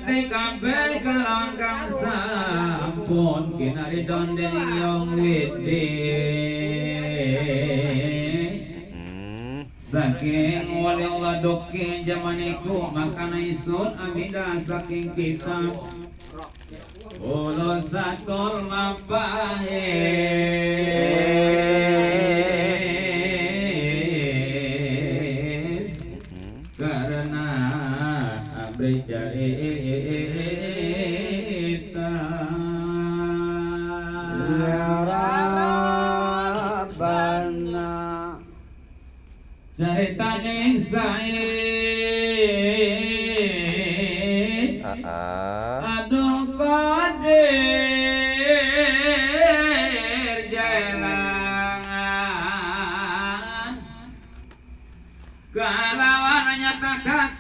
Sakti kabeh kalawan kang sampun kinaridon dening Yang Widi. Saking wali Allah doke jaman iku makana isun amida saking kitab Khulasatul Mafahim karena abri cerita. Ya Rabbana. Ceritane Said Abdul Qadir Jailan kalawan nyata.